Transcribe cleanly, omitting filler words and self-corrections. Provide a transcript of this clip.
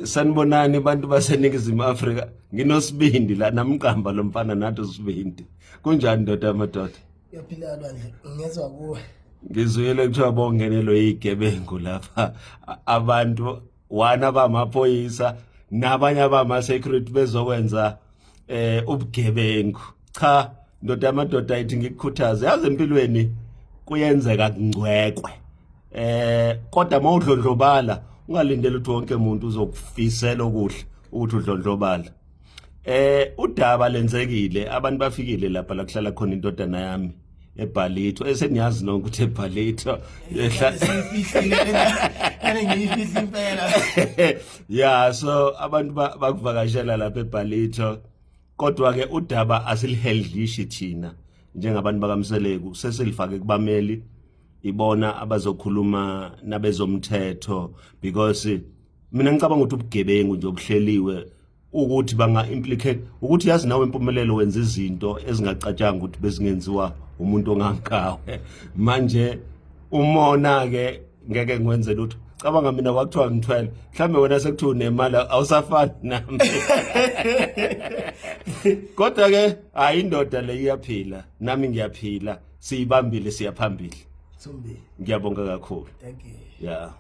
Sanibonani bantu baseNingizimu Afrika. Nginosibindi la namqamba lo mfana nathi usibindi. Kunjani ndoda amadoda? Uyaphila lwandle, ngiyezwa kuwe. Ngizwile kuthiwa bongenelwe igebengu lapha. Abantu one abamaphoyisa nabanye abama security bezokwenza ubugebengu. Cha ndoda amadoda ithi ngikukhuthaze, yazi empilweni kuyenzeka kungcwekwe. Kodwa mawudlondlobala ungalindeli ukuthi wonke umuntu uzokufisela okuhle ukuthi udlondlobala. Udaba lenzekile, abantu bafikile lapha la kuhlala khona indodana yami eBhalito, eseniyazi nonke ukuthi eBhalito Ene ngiyifihla impela. Yeah, so abantu bakuvakashela lapha eBhalito, kodwa ke udaba asiliheldlishi thina njengabantu bakaMseleku, sesilifake kubameli ibona abazokhuluma nabezomthetho, because mina ngicabanga ukuthi ubugebengu nje obuhleliwe ukuthi banga implicate ukuthi yazi nawe impumelelo wenza izinto ezingacatshanga ukuthi bezingenziwa umuntu ongangawe. Manje umona ke ngeke ngwenze lutho. Cabanga mina kwakuthiwa ngithwele, mhlambe wena sekuthiwa unemali awusafani nami. Kodwa ke hayi, indoda le iyaphila, nami ngiyaphila, siyibambile, siyaphambili. Thumbi. Ngiyabonga kakhulu. Thank you. Yeah.